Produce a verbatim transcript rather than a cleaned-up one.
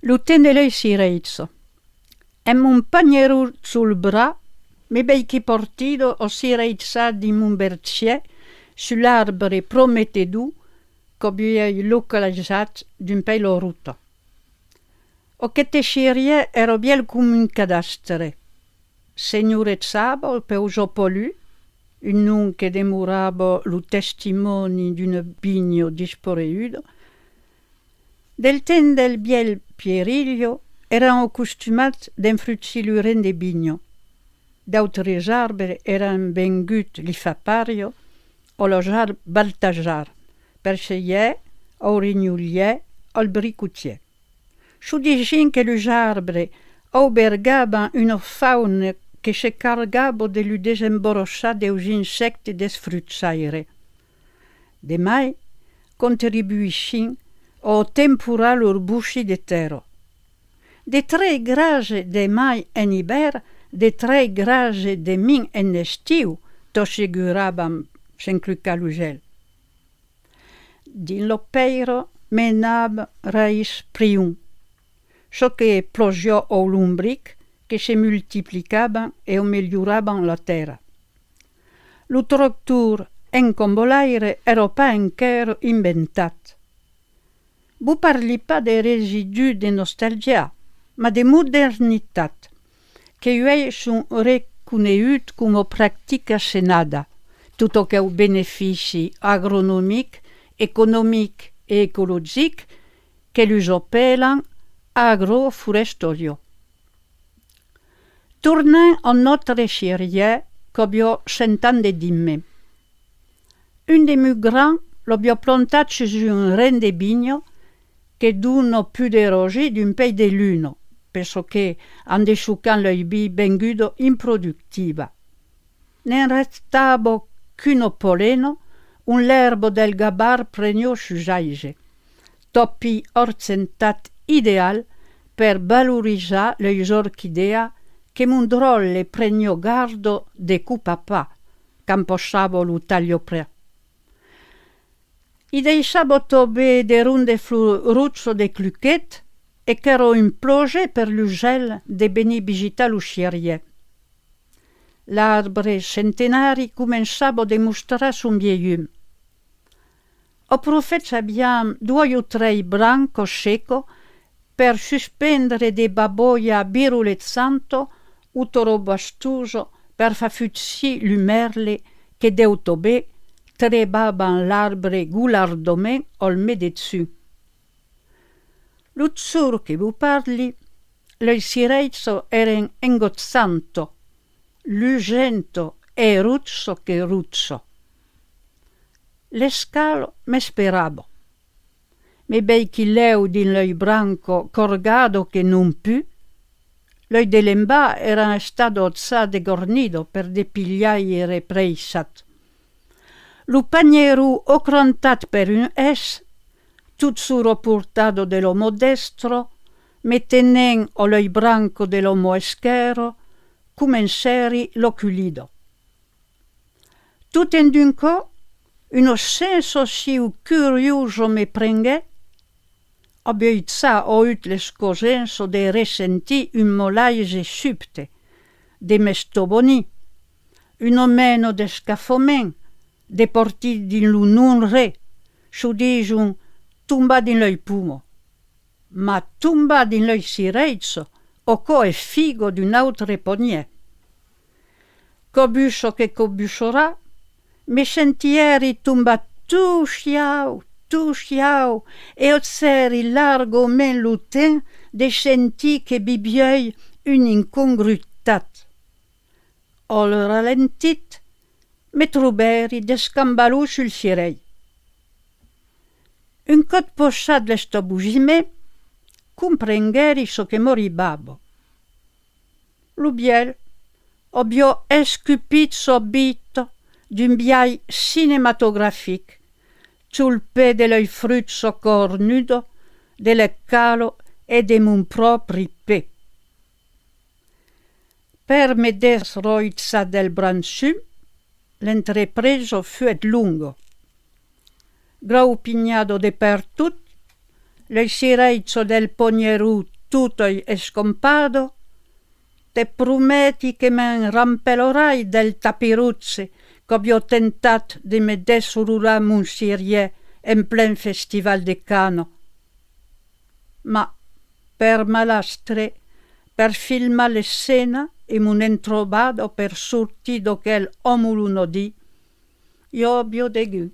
Lo temps de lei cireits. Emb mon panheron sul braç, me veiqui partida a cireiçar dins mon vergier sus l'arbre prometedor qu'aviái localizat dempuei la rota. Aqueste cirièr èra vièlh coma un cadastre. Senhorejava peus Apalus, un nom que demorava lo testimòni d'una vinha dispareguda. Del temps del vièlh Pierillo èran acostumats d'enfruchir lo ren de vinha. D'autres arbres èran venguts li far pariá a los arbres Baltasar, perseguièr, aurinholièr, albricotièr. Çò disián que los arbres aubergavan una fauna que se cargava de los desembarrassar deus insèctes desfruchaires. De mai, contribuissián a temporar lor bocin de tèrra. De tres grases de mai en ivèrn, de tres grases de mens en estiu, t'asseguravan sens clucar l'uèlh. Dins la pèira menava raís prion, çò que plagiá aus lombrics que se multiplicavan e amelhoravan la tèrra. Lo tractor en cambalaire èra pas enquèra inventat. Vos parli pas de residus de nostalgia, mas de modernitat, que uèi son reconeguts coma practica senada. Tot aqueu benefici agronomic, economic e ecologic que los apèlan agroforestariá. Tornem a nòstre cirièr qu'aviá cent ans de dimbe. Un de mos grands l'aviá plantat sus un ren de vinha que dona pus de rosins dempuei de lunas, per çò que, en dessocan, lei vei venguda improductiva. Ne'n restava qu'una palena, ont l'èrba del gabarre preniá sus aise. Tapís argentat ideal per valorizar leis orquidèas que mon dròlle preniá garda de copar pas quand passava lo talhaprèp. I daissava tanben de rondes flors rojas de cluquet e qu'èra un plaser per los uèlhs de venir visitar lo cirièr. L'arbre centenari començava de mostrar son vielhum. Au profèt aviam doas o tres brancas secas per suspendre de babolhas virolexantas o tròp vastosas per far fugir los mèrles que deu tanben trebavan l'arbre golardament al mes de junh. Lo jorn que vos parli, lei cireissas èran engatjantas, lusentas e rojas que rojas. L'escala m'esperava. Me veiqui lèu dins lei brancas cargadas que non pus, lei de l'envàs èran estadas ja desgarnidas per de pilhaires pressats. Lo panheron acrantat per un ès, totjorn a portada de la man dèstra, me tenent a lei brancas de la man esquèrra, comencèri la culhida. Tot en d'un còp, una sensacion curiosa me prenguèt. Aviái ja agut l'escasença de ressentir un malaise subte, de m'estavanir, una mena d'escafament, de partir dins lo non-res, çò dison tombar dins lei pomas. Mas tombar dins lei cireissas, aquò es figa d'un autre panièr. Cabussa que cabussarà, me sentièri tombar tot siau, tot siau, e agèri largament lo temps de sentir que viviái una incongruitat. Al ralentit, me trobèri d'escambalut sul cirèir. Un còp passat l'estabosiment, comprenguèri çò que m'arribava. Lo vièlh aviá escupit sa vita d'un biais cinematografic sul pè de lei fruchas carnudas de l'escala e de mon pròpri pè. Per me desroiçar del branchum, l'entrepresa fuèt longa. Graupinhada de pertot, Laissarèi çò del ponheron totei escampada, te prometi que me'n rampelarai del tapirotge qu'aviá tentat de me desrolar mon cirièr en plen festival de Cana. Mas, per malastre, per filmar l'escena e mon entrobada per sortir d'aquel amolonadís, i aviá degut